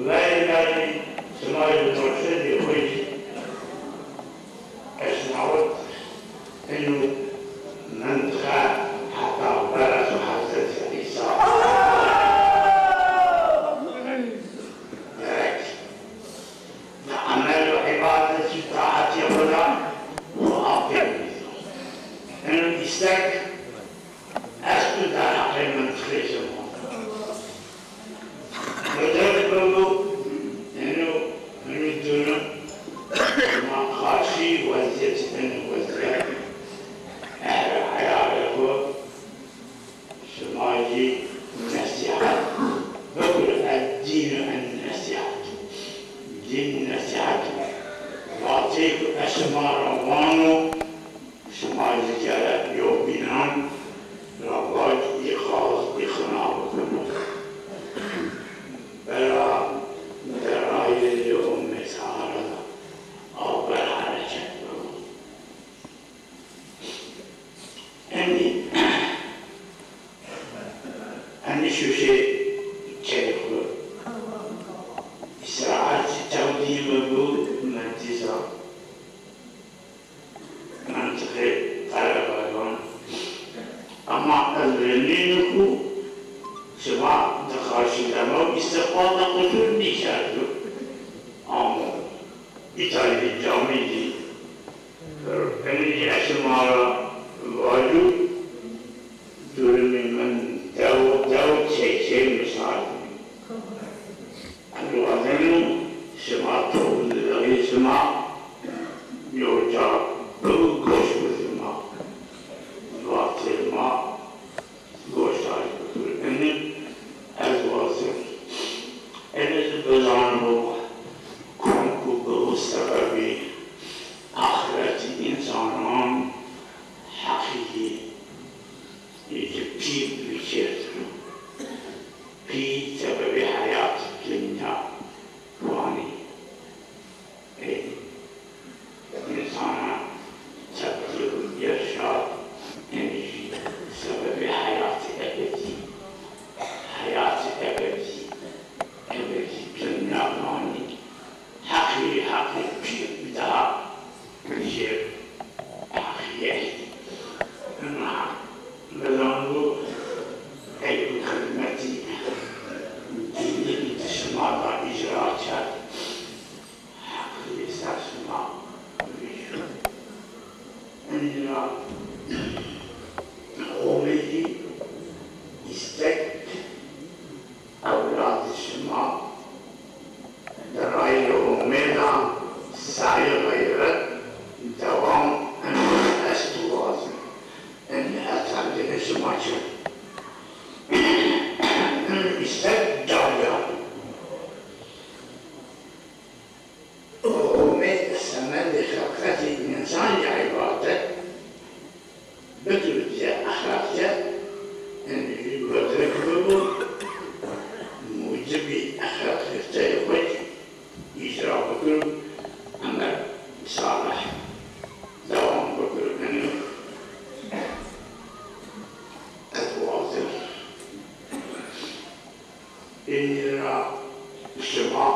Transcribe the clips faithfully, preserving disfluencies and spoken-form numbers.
Verî verî şima ji murşidê xwe jî eşnawit ino mintiqe heta weres û Hezretî Îsa. Gerek di emel û îbadet û taetê xwe de xwe afêrî. Ino îstek esto derheqê mintiqê şima. Mudir bibo, ino, ino durum, ma qarşî wezîyetî, ino wezîyet, ehlê eyalê xo, şima jî nesîhet bikir, eddînu en-nesîhet. Dîn nesîhet o. Vateyê ku ez şima ra vano, şima jî gerek yewbînan ra vaj, îqaz, îqna bikino. Bera derayê lê û mesara de aw ber hereket bibo. Enî, enî şuşê keyê xwu. Îsraetî tewdî mi bû, mi dîsa. Mintiqê Qerebagan. Ema ez vernîno ku şima di qarşî de ma û îstiqbal de qusur nîkerdo. Amo îta jî camî jî. Enî jî ez şima ra vajo, durumê min dew dew çey çey misal. Ez wazeno şima toplu de şima yo ca bibo, goş bi şima. Vatê ma goş ay bikin. Enî ez wazeno. Enî ez bizano kom ku bibo sebebê axiretî însanan, heqî yê ki pî bikerd. Pî sebebê heyat dinya vanî. Ey, însana tebdîl û îrşad, enî jî sebebê heyatê ebedî. Heyatê ebedî, ebedî dinya vanî. Heqî, heqî pî daha jê heqî estî. Ina bizanî ey xizmetî dînî di şima de îcra kerd. Heqî ser şima vîşo. Enî ra Homê jî îstek ewladê şima di rayê Homê de sey xeyret dewam eno, ez tu wazim. Enî ez herdêne şima çi. Enî îstek daw ya. Homê semedê xilqetê însan ya îbadet bikir, zê exlaq zê, enî jî guldrik bibo, mucibî exlaq xefteyê xo îcra bikir, emel salih dewam bikir. Enî ez wazim. Enî ra şima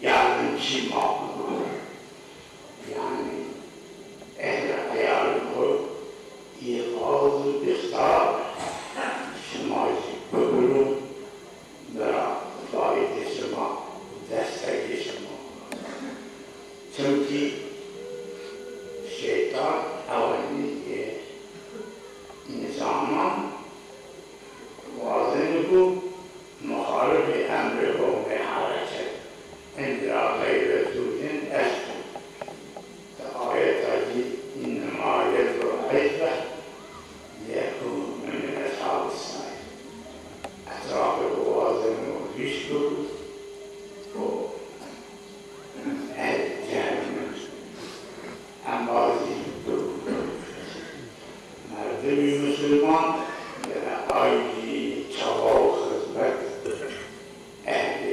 yardimcî ma bibo. Yanî ehlê eyalê xo îqaz û îxtar şima jî bibiro, bira fayîdê şima, destegê şima. Çimkî şeytan ewenî yê însanan wazenî ku muxalifê emrê Homê hereket. Endî ra xeyret û din esto. Di ayeta jî, "Înnema yed'u hizbeh liyekûnû min eshabis saîr." Etrafê xo wazenî wîş bibo û ehlê cehennem embazî bibo. Merdimî musulman, yanî ay jî çaba û xizmet ehlî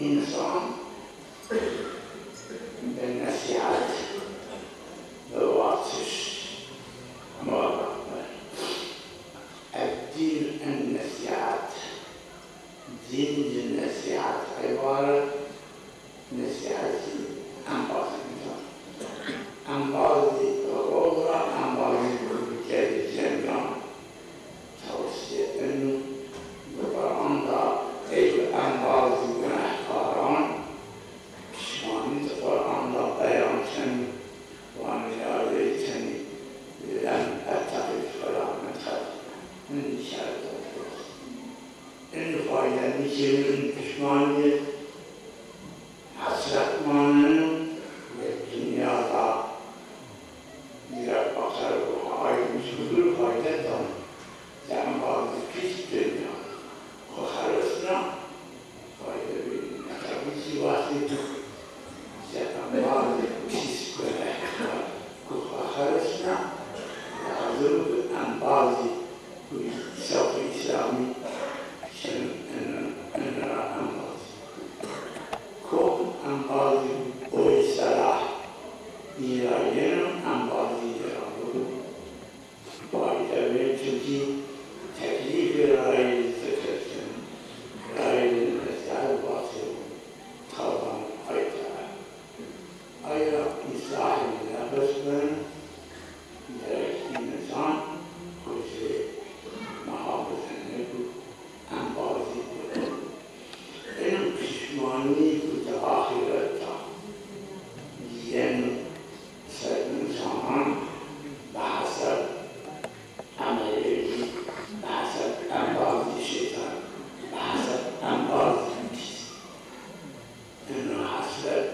Însan bi nesîhet, bi vatiş muellaq bi. Ed-dîn en-nesîhet. Dîn ci nesîhet îbaret, nesîhet zî embazî însan. Embazî rox ra embazî bikerî cengan. Tewsîye eno, di Quran de ey embazî gunehkaran, pişmanî di Quran de beyan kenî, vanê ya Leyteni lem ettexiz fulanen xelîla. Min nîkerdo dost. Eno fayde nîkeno, eno pişmanîye. Hesret maneno ve dinya ra zîra patar û ayrı mecbur fayde dan. Embazî pîs dinya. Xo xelesna fayde bî. Tabî zî vatê tu. Embazî pîs gunehkar. Ku xo xelesna lazim bi embazî ku sewqê Îslamî şeno eno, eno ra embazî. Kom embazî boy selah yîra yeno, embazî yîra biro. Fayde bê çimkî teklîfê rayîr zikir keno. Rayîr mesel vatê û tavan ay tera. Ay ra îslahê nefes beno, gerek însan xo zî muhafaze nêko, embazî biko. Eno pişmanî ku di axîret de yeno ser însanan bi heseb emelê zî, bi heseb embazî şeytan, bi heseb embazî pîs. Eno hesret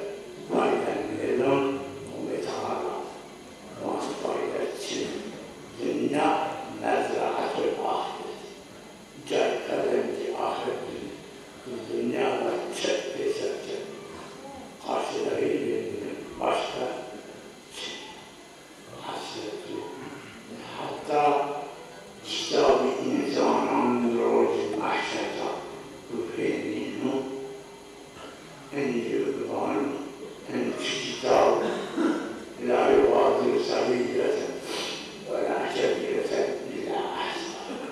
fayde nêdan, Homê Teala vano fayde çin. Dinya mezraetê axiret. Cay qedem zî axiret bîne. Dinya ra çep pêser çep. Qarşidarî bêbîne, başka çin. Hesretî. Heta kitabî însanan rojê mehşer de bifênîno. Enî vano, enî çi kitab, la yuxadiru segîreten wela kebîreten îlla ehsaha.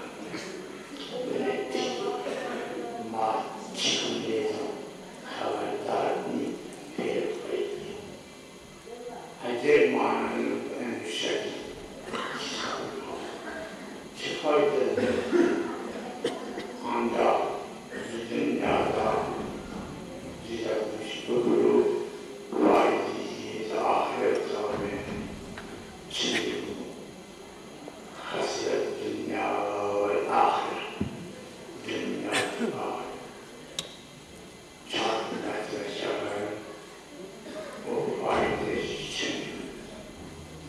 Binê pîl, ma çî nêzan, xeberdar nî pêro pey. Ecêb maneno bi eno şekil. Çi fayde de? Ancax di dinya de ci de goş bigiro, faydî zî di axiret de bê. Çimkî xesret dinya wal axir, dinya wal axir. Çar metre şeber o fayde çin.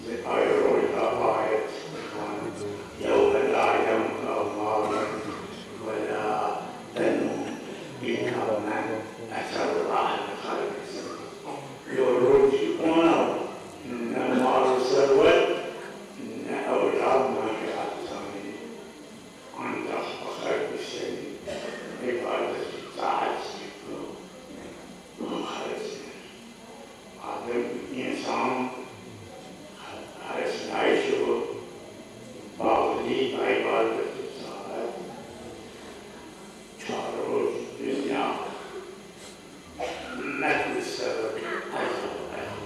Zi ay roj de ayet vano, yewme la yenfe'u malun wela benun illa men etellahe bi qelbin selîm. Yo rojî ona wo, ne mal û serwet, ne ewlad, ne şefaet zanî. Ancax bi xelq û serî îbadet û taet zî biro. Xelesî. Adem însan xelesnayîşî û baxlî îbadet û taet. Çar roj dinya mekir sebeb ecab ecab.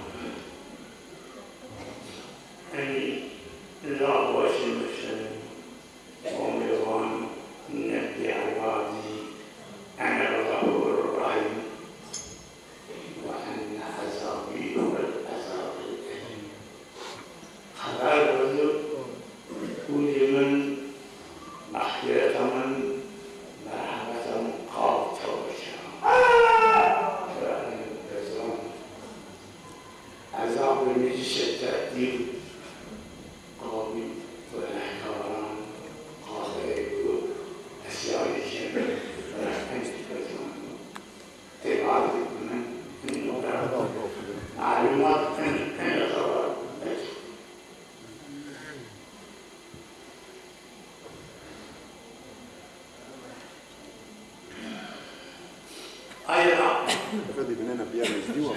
Efendî binena biya nezdî wa.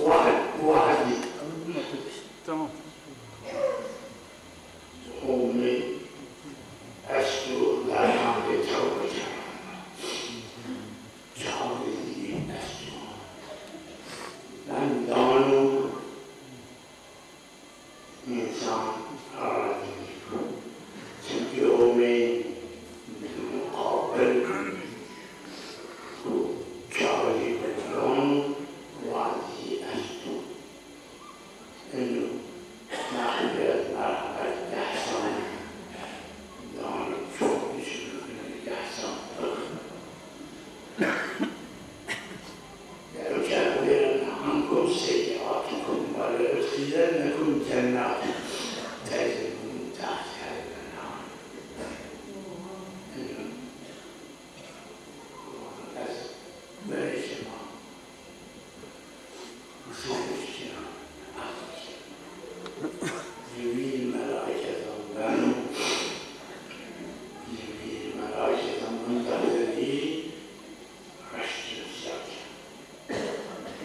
Wahid, wahid. Tamam. Homê esto, dermanê tewbe kena. Çavê zî esto. Ben dano însan razî. Çimkî homê muqabil çavê zî bidron, wazî esto. Ino naqlî ez merhamet ehsan dano, çok düşündüm ehsan. Ewca vêrena ankom seyyiatikum, wele yudhilennekum cennatin tecri min tahtiha el-enhar. Ino ez verê şima. Jibrîl melaîketan beno, Jibrîl melaîketan beno, reştî sîya keno.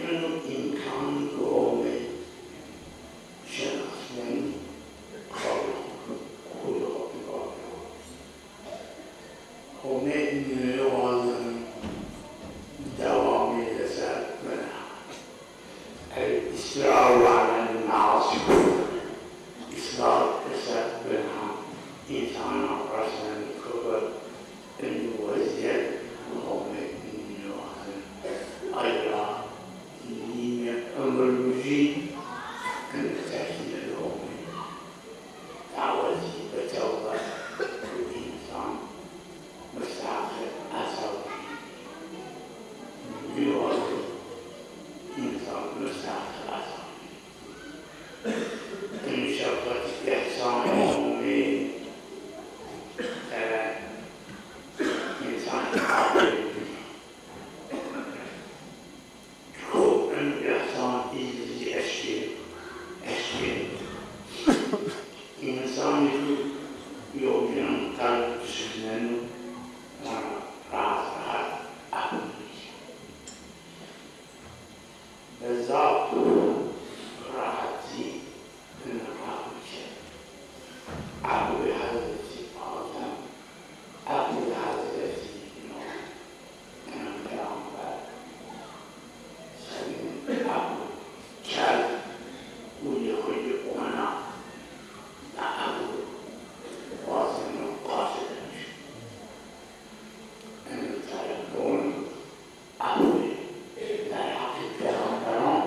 Eno îmkan do homê şinasneno, qewlê xo, qewlê xo bivano. Homê nêwazeno dewamî li ser bina. El-îsrarû elen-nas, îsrar li ser bina. Însan resneno kufr, ino wezîyet homê nêwazeno. Ay ra nîmê umir mijî, ino tehdîd homê. Dawa zî bi tewbe û însan mistahqê esewbî. Nêwazeno însan mistahqê esewbî. Ino şefqet, îhsan, homê sere însan aqil bî. Çiko eno îhsan îzî eşkên, eşkên. Însanî ku yewbînan qelb şikneno, ona rahat rahat aqil bî. Bi zaf rahatî ino aqil ke. Aqilê Hezretî Adem, aqilê Hezretî Nuh, ino peyxamber. Sebîn aqil kerd û yê xo yê ona. Na aqil wazeno qasê demiş. Ino telefon aqilê derheqê peyxamberan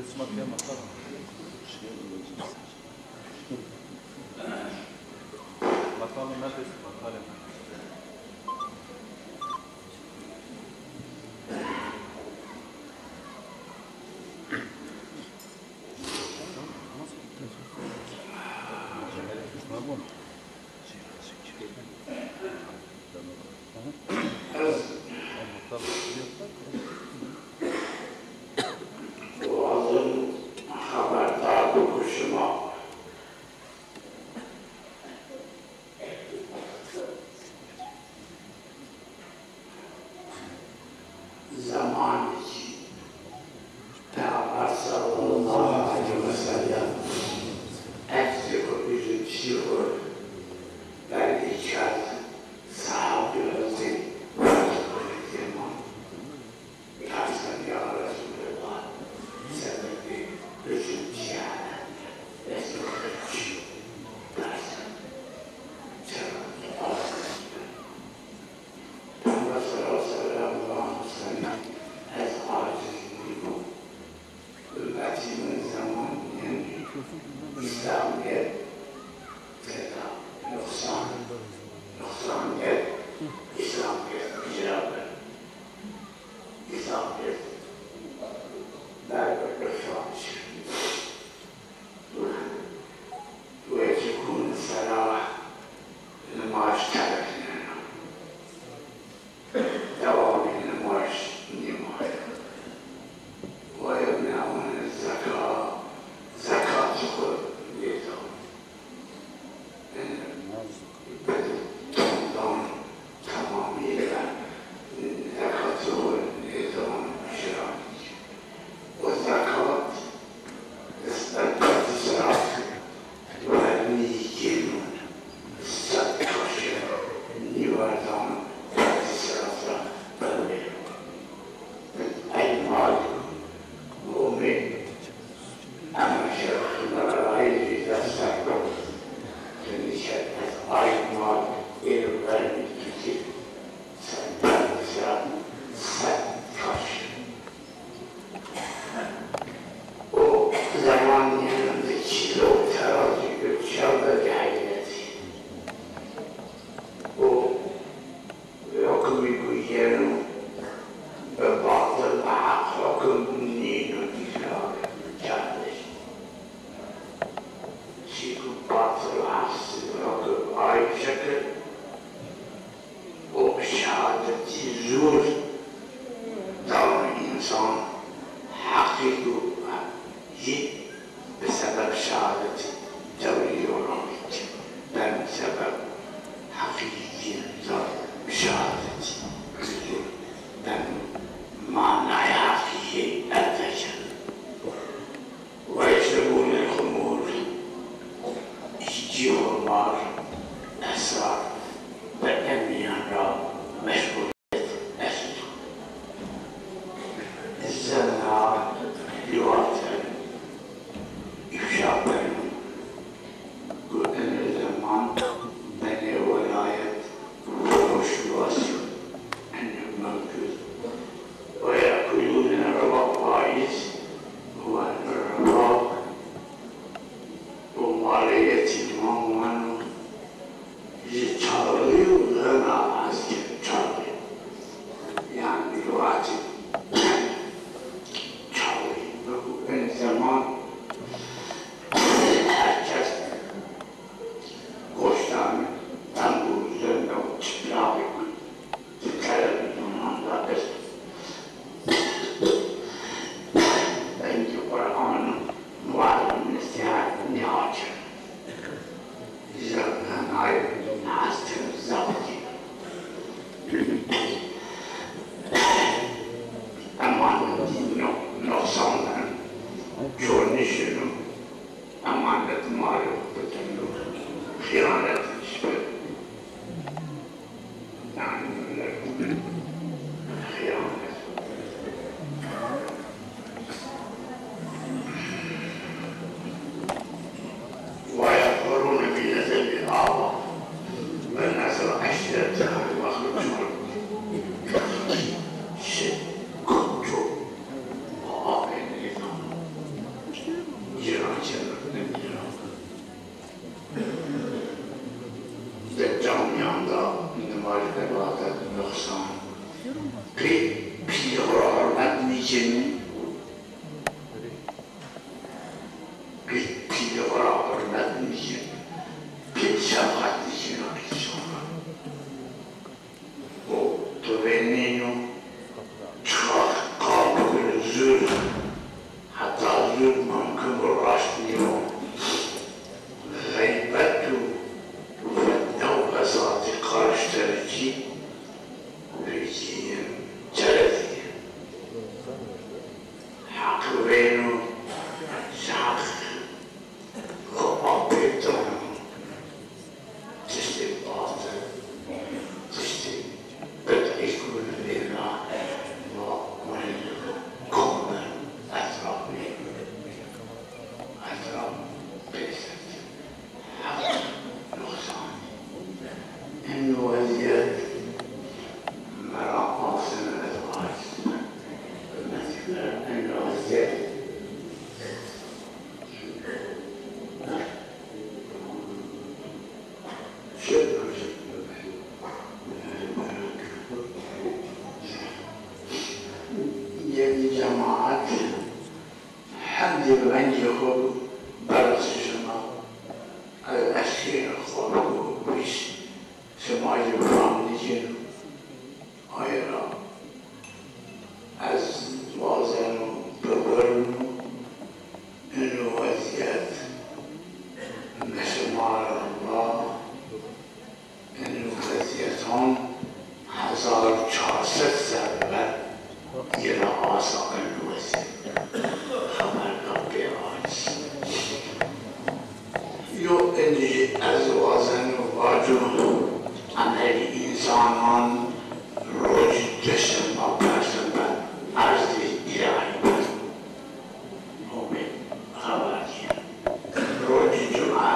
Ez wazim xeberdar biku şima. Zemanêkî Peyxamber sallallahu aleyhi ve sellem erzê xo, ucutî xo belî kerd, sehabî xo zî tersên, ya Resulallah, sebebê ucutîye ez çi yo? Tersen. Çira? Peyxamber sallallahu aleyhi ve sellem, ez aciz nîbo. Ummetî mi zeman, yanî Îslamîyet têda nuqsan, nuqsanîyet Îslamîyet bicra bi. Îslamîyet ber bi nuqsan şi. Wecî kûn sera nimaj tereknena. Dewamê nimaj nîmaya. Waya newane zeka, zekatî xo nêdano. Ene, bide tomdan, temamîye zekatî xo nêdano şiranî. O zekat, ez berdî sera, wernî yeno, sed kaşe nîwerdano berdî sera ra, berdê. Ey mal, omê, ema şerxî merayî zî destek bid. Ti nîşe ez ay mal êro vernî kişî, sed berdî sera, sed kaşe. O zeman yeno di kîlo terazî ulçeya, bibê heyretî. O hukmî ku yeno bi batil bi heq hukm nîno îkrar, kardeş. Çîku batil heq hukm ay şekil. O şehadetî zûr dano însan, heqî ku yê bi sebeb şehadetî dewrî yo ra beno sebeb, heqî yê zaf bi şehadetî zûr beno manaya heqî yê erde keno. Wextê bûnê xo mor, îcî xo mar, esrar bi emîyan ra meşgulîyet esto. Zena lîwaten îfşa beno. Ku eno zeman benê welayet, hoşîwasî, eno mewcud. Oya kuyûne rewa payîz, weno rewa, û malê yetîman weno, ji çawlî û zena hes ke çawlî. Yanî vatî çawlî. Biko en zeman her kes goştan tembûr zende û çiplaqî bi televîzyonan de est. Vengê Quran û muallim nesîhet nêaşt. Zerrnenay hestin zaf keno. Emanetî no-, noqsan ben, ço nişino, emanet ma yo bikeno, xîyanet şikir. Waya torunê mi Nezemî Awa, bi nesl eşîret, mexluq şima şi koço, baba bênê zano. Mumkin û raşt nîyo. Xeybet û fitne û fesadî qariştene cî, rêcîyên çerezî. Heq veyno, ji heq xo apê dano. Tiştê batil, tiştê bid'î ku li vêra ma werê li kom ben etraf bê, etraf bê ser. Heq nuqsanî. Eno wezîyet mera asine ez aciz. Eno wezîyet Gelî cemaet, hemdê vengê xo bero şima. Ez eşkên xo bîs, şima jî fam nîcêno. Aye ra ez wazeno bibirno ino wezîyet. Mi şima ra va, ino wezîyeton hezar û çar sed serre ver yena asa ino wezîyet. Xeber da pê aciz. Yo, êndî jî ez wazeno vaco, emelî însanan rojî duşenbe, perşenbe erzê îlahî ben. Homê xeber dîyen. Rojî cume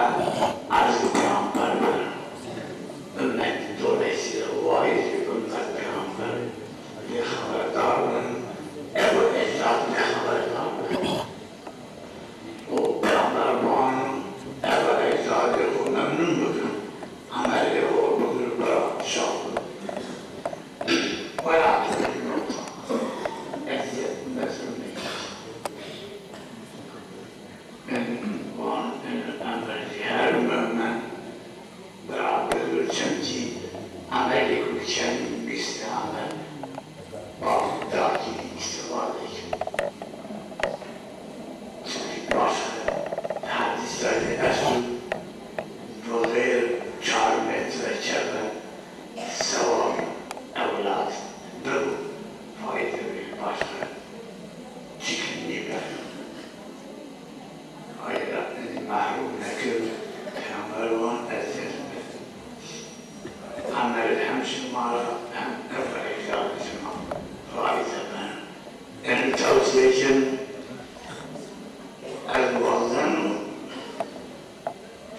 erzê peyamber ben. Ummet, dolayısıyla wayîr ummet peyamber lê xeberdar ben. Ew ecdad lê xeberdar ben. O peyamber vano, eve ecdadê xo memnun bikin, emelê xo bigir bira şax. Wela tu nokta. Eziyet mezun neyî. Vano, emir zî her mumin bira bigir, çimkî emelê ku çend bîst emel bavdakî îstîfade kir. Çimkî başka hedîsa jî esto, bi xêr çar metre çever sewabî ewlad bibo, fayde bê, başka çikî nîbeno. Aye ra êndî mehrum nekir, peyamber van eziyet mekin. Emelê hem şima ra hem ev ecdadê şima fayde beno. Êndî tewsîye kin, ez wazeno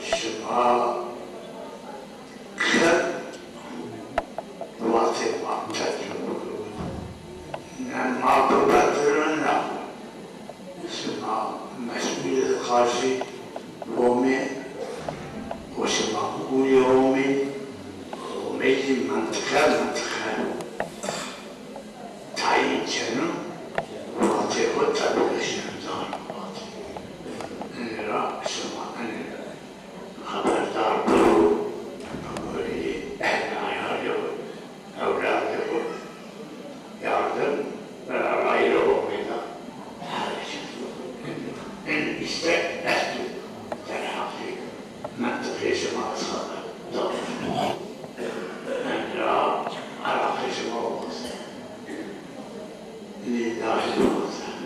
şima qet vatê ma tecrube bikin. Ne ma bibetilin ne xo. Şima mesulîyet qarşî Homê û şima qulê Homê, Homê jî mintiqe mintiqe tayîn keno, vatê xo tebî şima dano vatê. Enê ra şima enê xeberdar bibo, bi goreyê ehlê ayalê xo, ewladê xo, yardim, beraberî ro omêda hereket. In, in îstek esto derheqê mintiqê şima ez xeber da. Enê ra Iraqê şima wazen. Lîdayê wazen.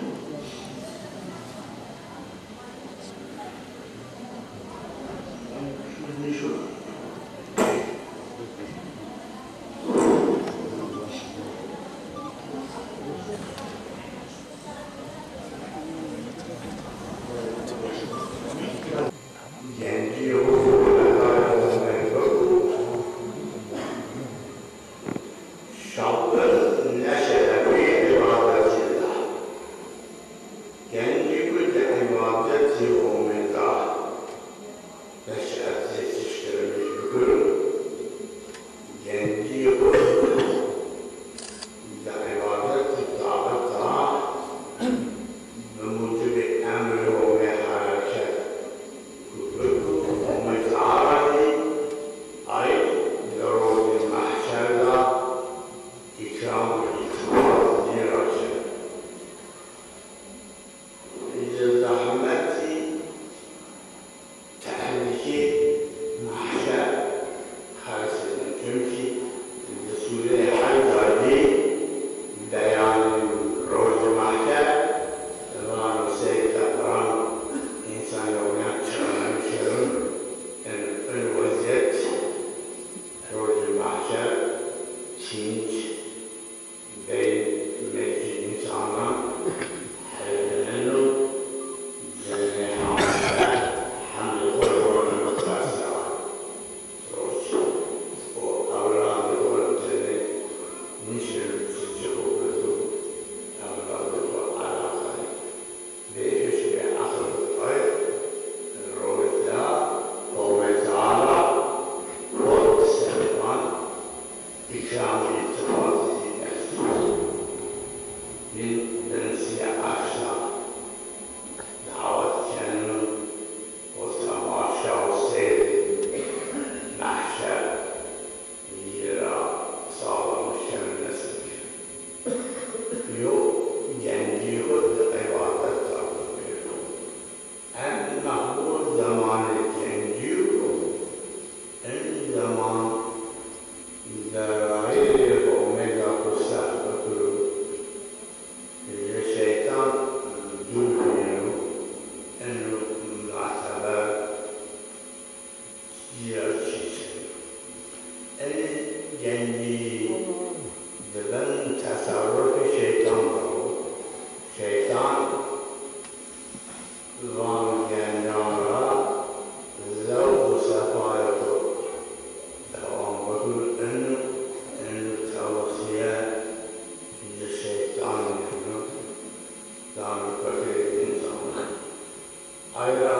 Ay ra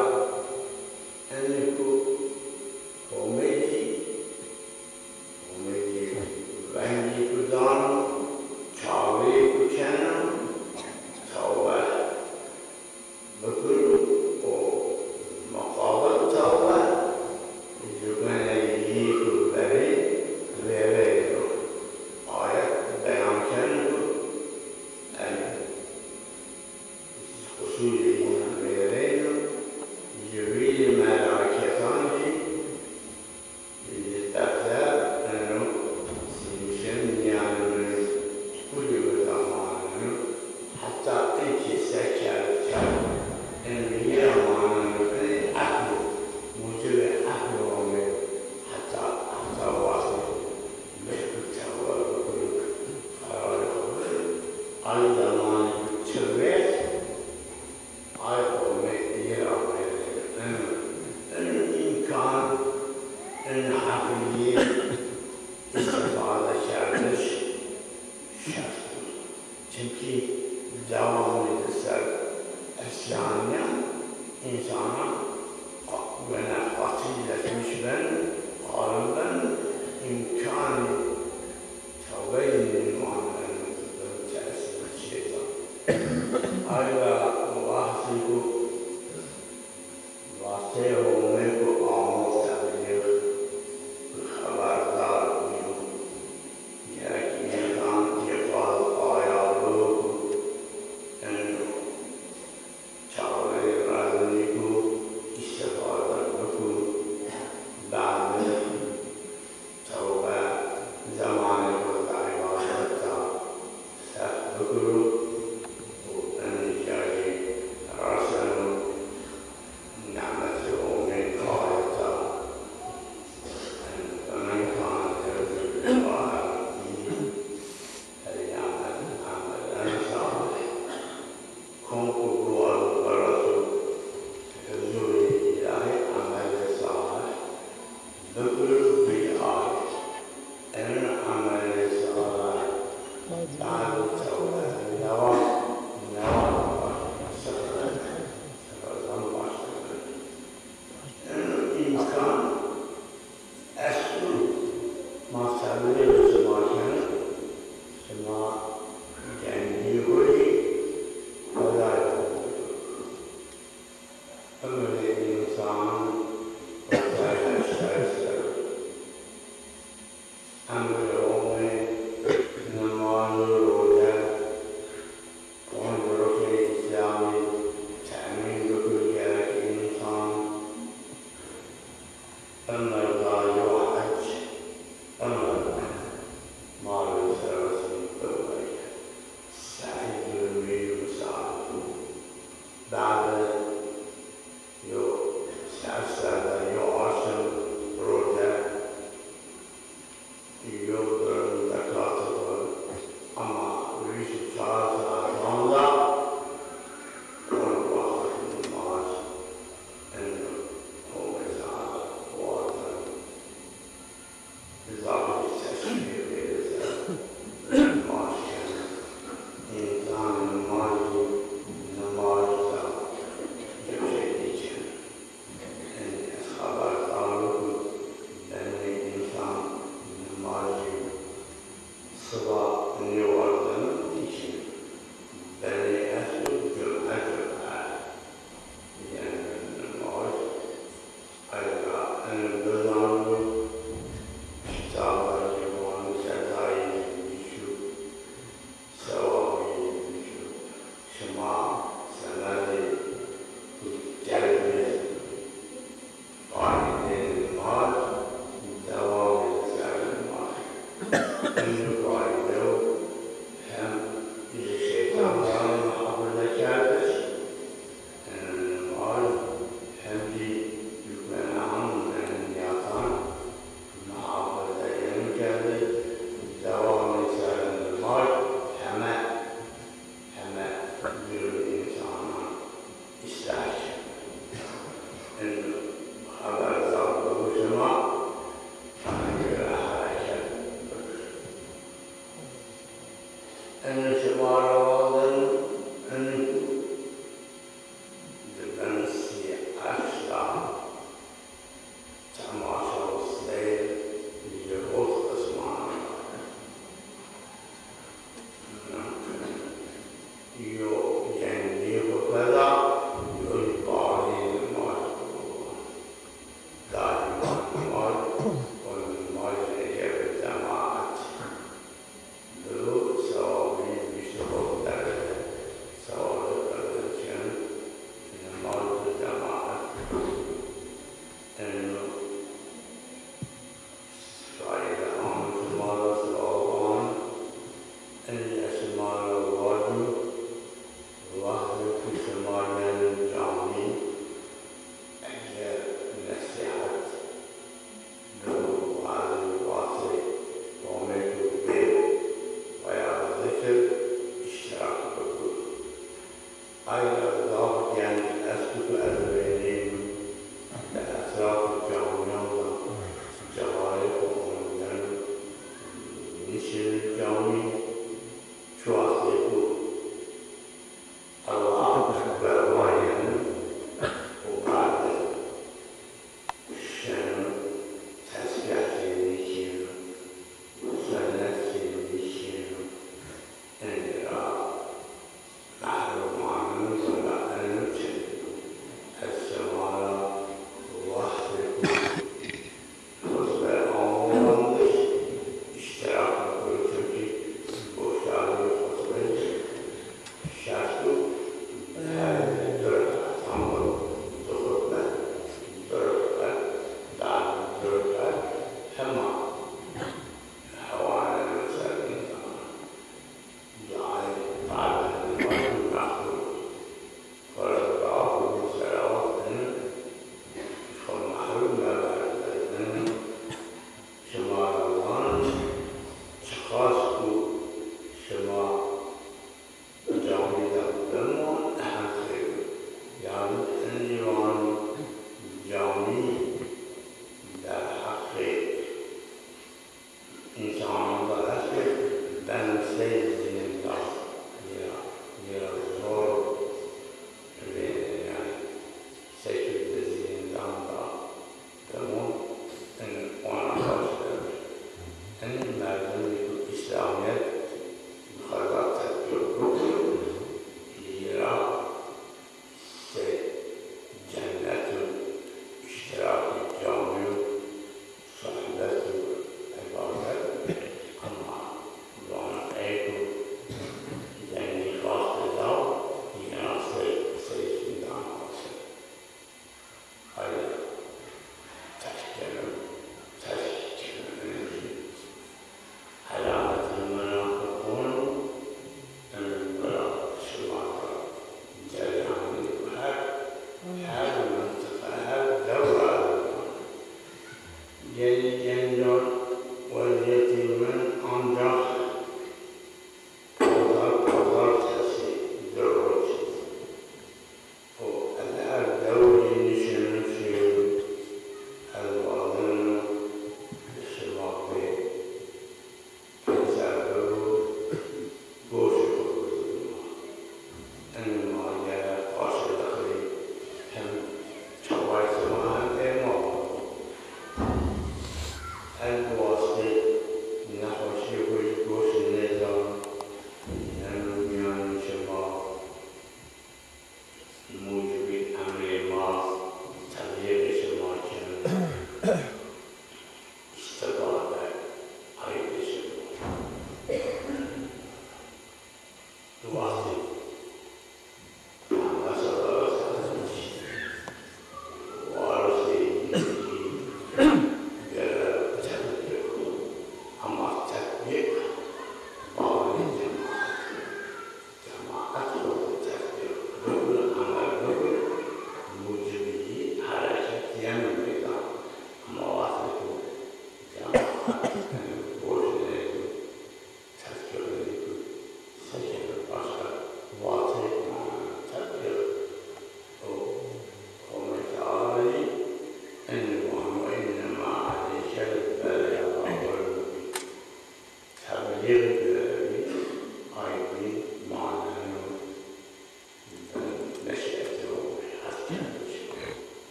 enê ku Homê kî, Homê kî vengê ku dano, çawê ku keno, tewbe bikiro û muqabil tewbe, jûbînê yî ku verê vêreyno. Ayet beyan keno ku, yanî, qusûrê yî vêreyno, ji vîrî melaketan jî, ji defter eno sî û şeş mîyanê mi, kulî bi zemaneno, heta inkê se kerd kerd, eno yê maneno, enê eqlo, mucibê eqlo ame, heta, heta wextê Mecbur tewbe bikiro, qerarê xo biro. Ay zemanê ku ti vêrd, ay Homê yê ra vêreno. Eno, eno îmkan, eno heqî yê îstîfade kerdiş şert o. Çimkî dewamî de ser îsyanîyan însanan qa-, wene qatî leşmiş ben, qalin ben, îmkanî tewbeyî nêmaneno, bin tesîrê şeytan. Ay ra wextî ku Vateyê Homê ku amo teblîx, xeberdar bîyo, gerek însan kêfaz aya biyo ku eno çawê reznî ku îstîfade biko, badê tewbe zemanê xo de îbadet de serf bikiro û enê ca jî reseno. Nîmetê Homê kayeta, en, en kayeta, en salih. Kom ku biwazo bireso huzurê Îlahî, emelê salih bikiro, bî ay. Eno emelê salih, badê tewbe, newa, newa baş, sifir, sifirden başlıyor. Eno îmkan esto, ma teblîxê şima keno, şima gengî xo yî Xwedayê xo bikiro. Umrê însan heta heştay serr o. Emrê Homê, nimaj û roce, ponc ruknê Îslamî temîn bikir gerek însan. Emir da yo hec, emir mal û serwetî biweye. Seîd û Mîr Musa. Badê yo ser ser de yo aşm roce, yo durum zekatê xo, ema vîst û çar saetan de on wextî nimaj, eno Homê Teala wazeno. Zafî teşbîh bêrê ser nimaj keno. Însan nimajî, nimaj de yew şey nêkeno. Enê ez xeberdar o ku benê însan nimajî siba nêwazeno nêkeno. Benê esto cume cume. Yanî nimaj, ay ra eno bizano, kitaba jî wano, cezayê jî vîşo, sewabê jî vîşo. Şima semedê ku celbê faîdeyê nimaj, dewamê ser nimaj. Eno faîde yo, hem ji şeytan ra muhafaza kerdiş, eno nimaj hem jî ji gunehan û menhîyatan muhafaza yeno kerdiş, dewamê ser nimaj heme, heme dil û însanan îslah keno. Eno xeberdar bibo şima, ena gere hereket bikir. Eno şima ra wazeno, eno ku di bin sî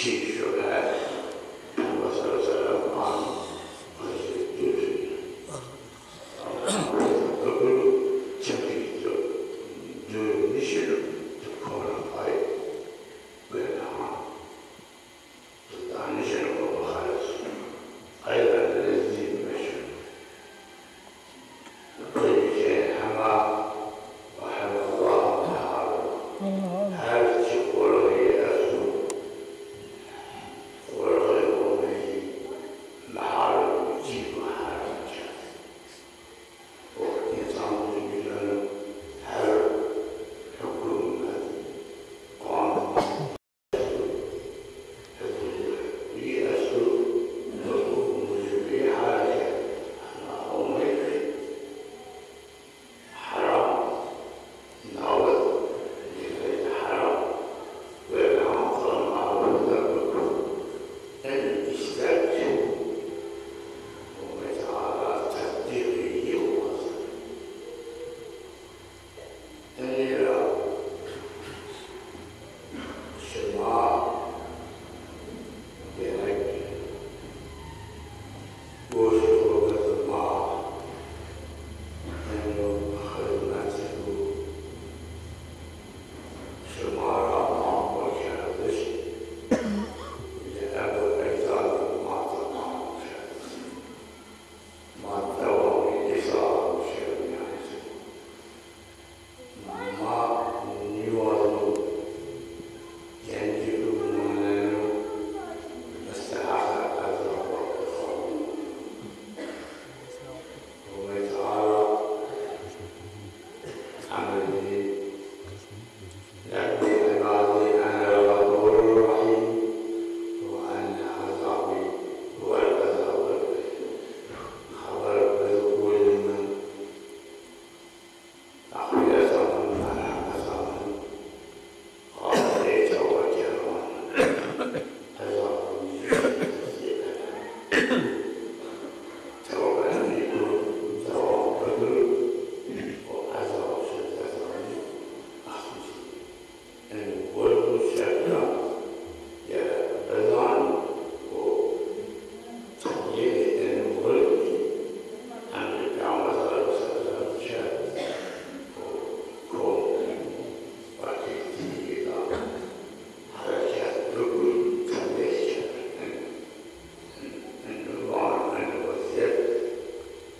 Şübhe, Peyxamber sallallahu aleyhi ve sellem an, Hazreti Yusuf. Öbürü çekildi. Dönüşü, konu ay, böyle ha. Danışın o bakarız. Aylar lezzetli meşhur. Kul şey hema ve hemallahu teala. Her çi qoreyî esto, qoreyî omeyî mehal çî mehal. O însan güzel her hukûmet, qanûn. Enê ra şima gerek goşê xo bidin ma. Eno xizmetî ku şima ra ma amekerdiş, li ebo ecdadê ma de amekerdiş. Ma dewamê êsa amekerdiş. Ma nîwazo gencî ku maneno misteheqê ezaba bixwazin. Homê Teala emir dî, "Nebbi ibadî ene el-Gafûrur Rahîm ve enne ezabî huvel ezabul elîm." Xeber bide qulî min. Eno werg û şerî ra ya bizan û tebyînê eno werg zî emrê Peyxamber sallallahu aleyhi ve sellem kerd û kom weqtê tîyê de hereket bikir, tebyîn kerd. Eno, eno, eno wezîyet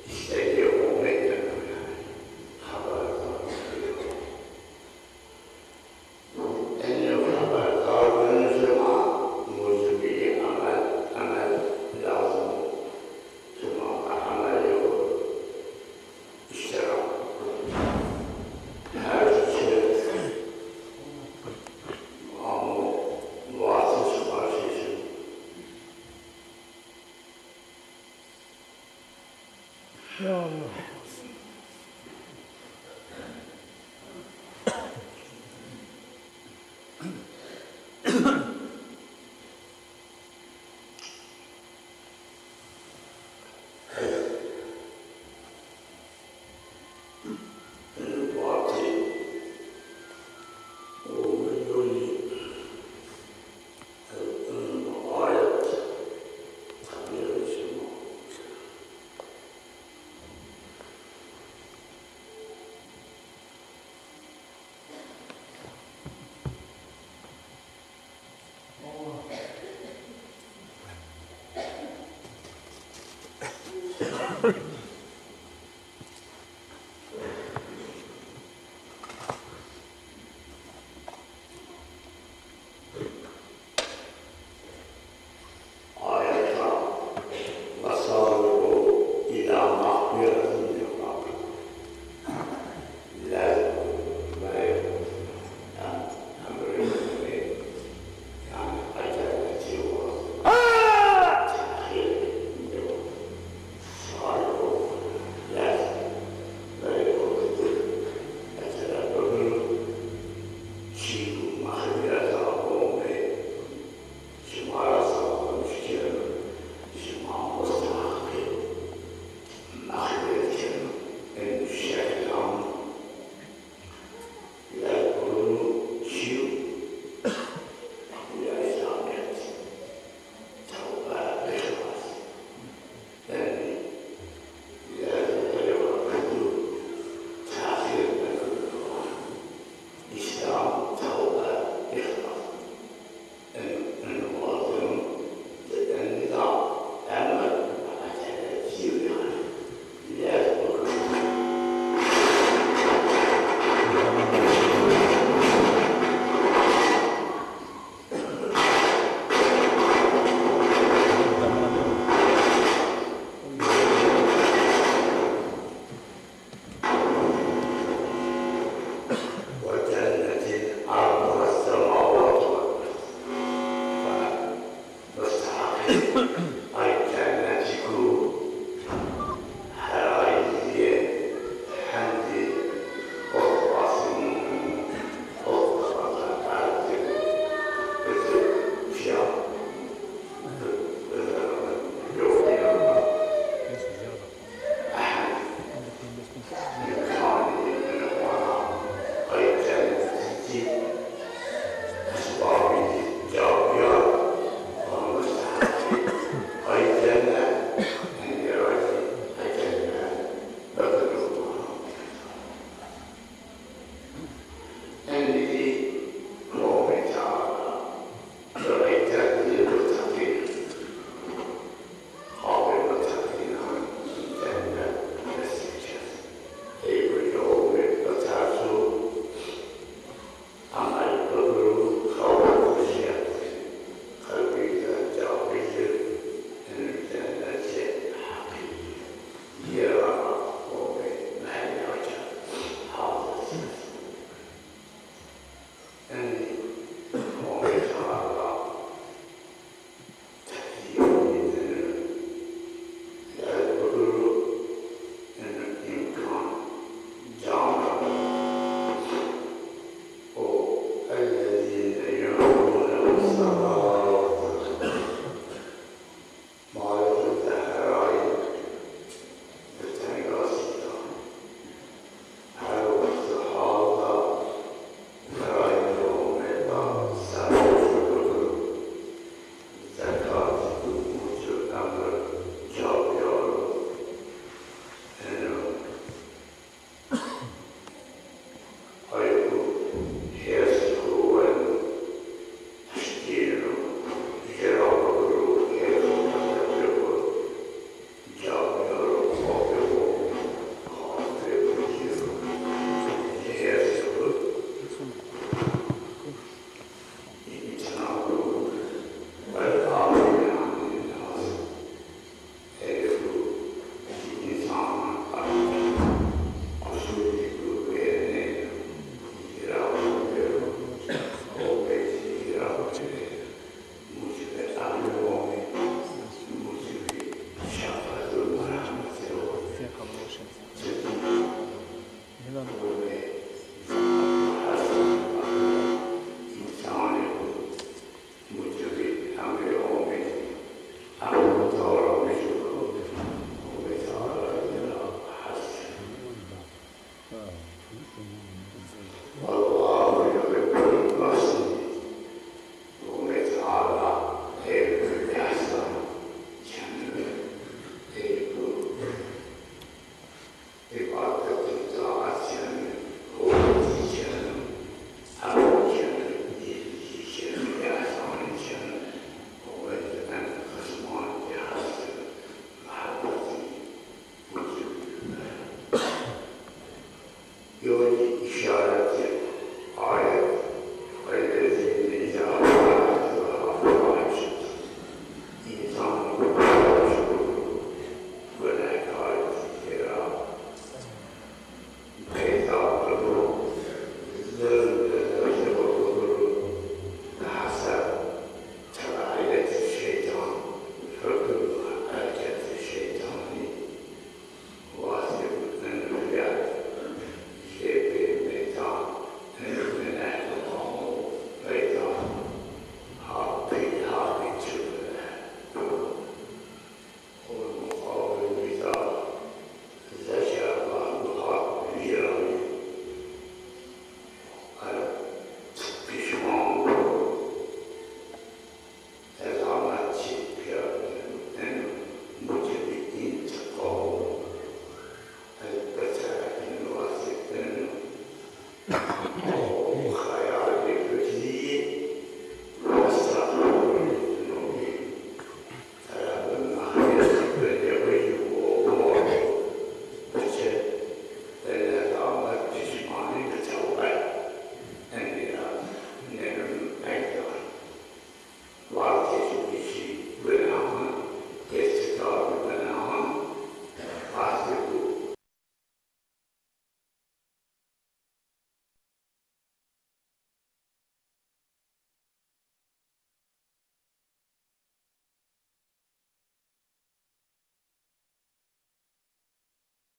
îstegê Homê eno, yanî xeberdar. Enê xeberdar beno şima, mucibî emel, emel lazim o. Şima emelê xo îştirak bikir. Her çi amo vatiş, vatiş. Ya Allah.